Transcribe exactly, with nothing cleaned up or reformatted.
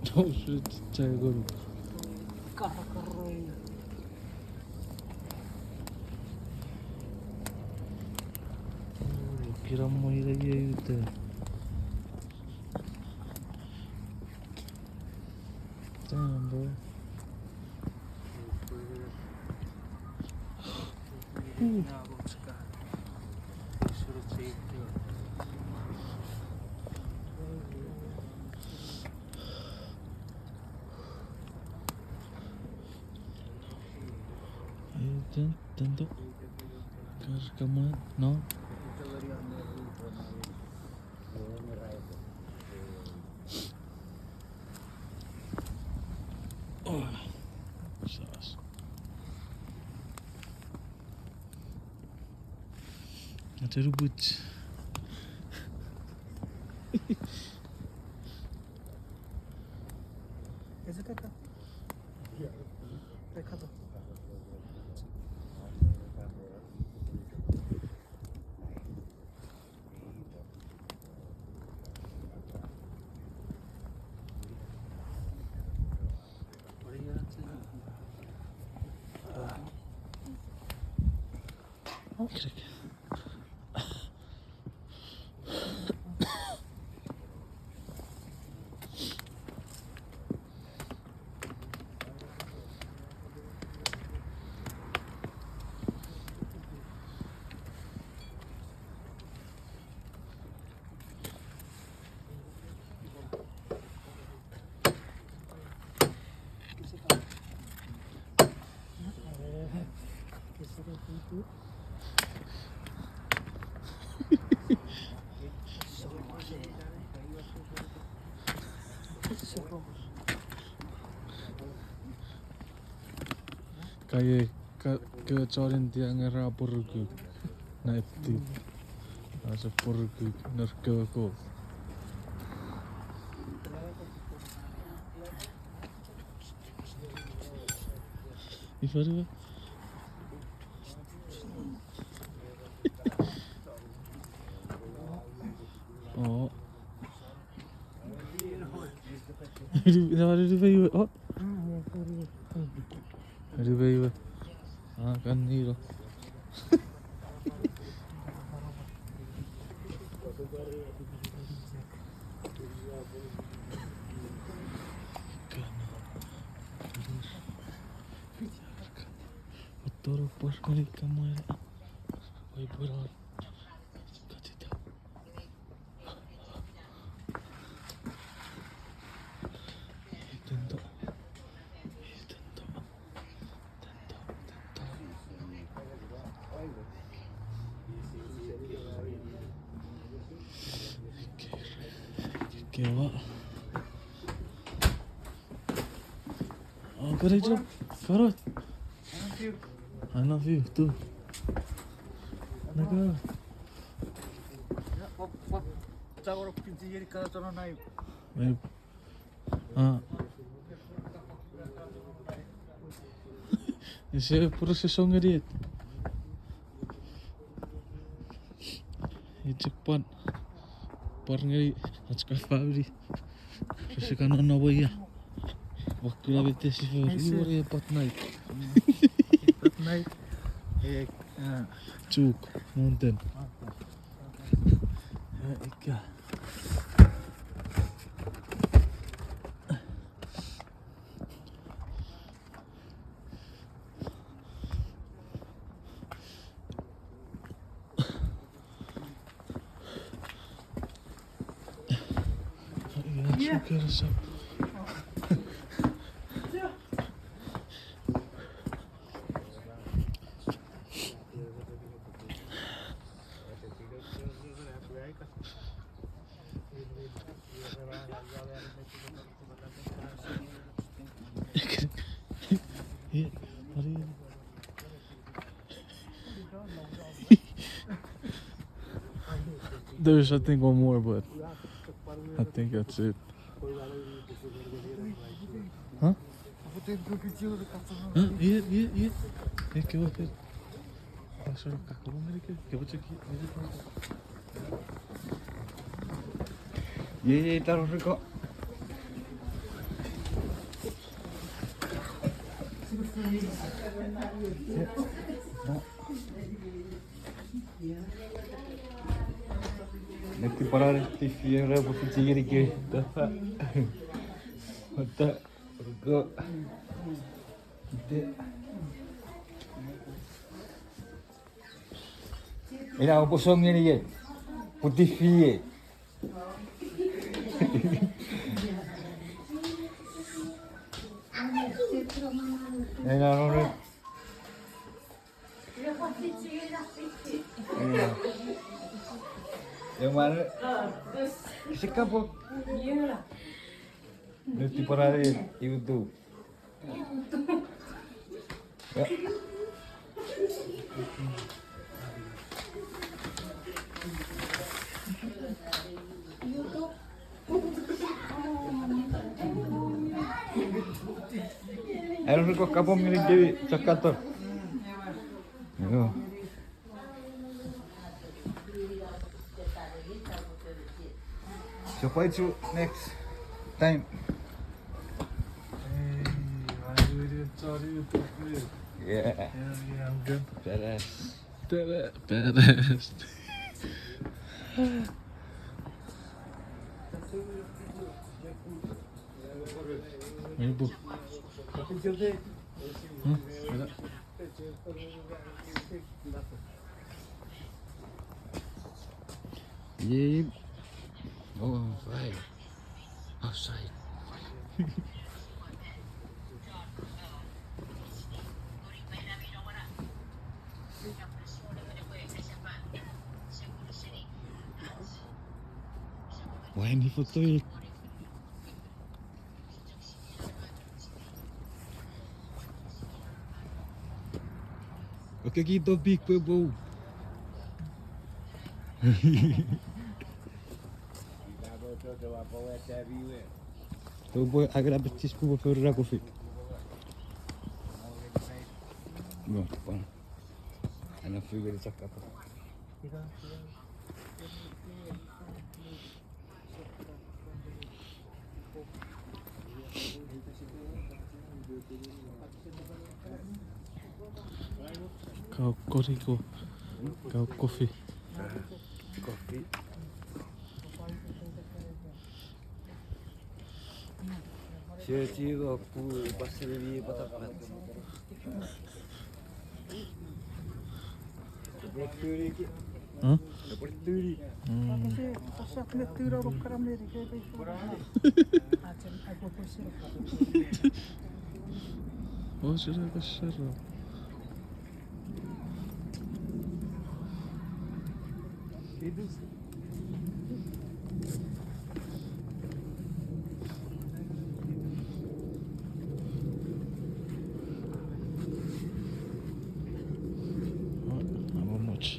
Tosu chai kono. Karakaroi. Kira mo ira ye ute. Damn, bro. Tento. Kar kamwa, no? Oh, sas. Ateru buch. Is it okay? Like, how the Kaei, ka, kewe chon India nge ra purukuk. Naiti. Ase purukuk, nor kewe kot. Ifa iwe? Oh. Ru-, ru-, ru-, ru-, oh. Ru-, ru-, ru-, ah, kan nilo. Otoro por mani kamwere. Oi, pura. Katita. Tento. Tento. Tento. Tento. Kewa. Oh, good job. Forward. I love you too. Naga. Maybe. Ah. Ese pura se song ngeni et. Ese pwan. Pwan ngeni ach ka family. Ese ka nonno weia. Wakkula bete sifo. Ese. Iwori e Fortnite. Fortnite. Eh, ah. Chuuk, mountain. Ah, ika. Yeah. Yeah, what are you? There's, I think, one more, but I think that's it. Huh? Huh? Yeah, yeah, yeah. Thank you, okay. Ye, ye, taro riko. Netipanare T V era pwe fichi ngeni ke tafa. Ota, go. Ite. Ina opo song ngeni ke. Put T V e. Ina nore. Ina. Emane. Sikapo. Netipanare YouTube. Aero ko kapong ngeni kewe chakato. Yo. So pwai chu next time. Hey, why you didn't tell you to play? Yeah. Yeah, yeah, I'm good. Badass. Bada-, badass. Maybe. Hmm? Bada-, Yep. Oh, right. Outside. Why ni foto? Okay, ki topic pwe pou. Pwe, pwe, akena pechis pwe pwe fori ra kofi. No, pwan. Ena figure chakapa. Kau koriko. Kau kofi. Kofi. Sia chigo ku pasiri patapat. Hmm? Hmm. O, sira kasara.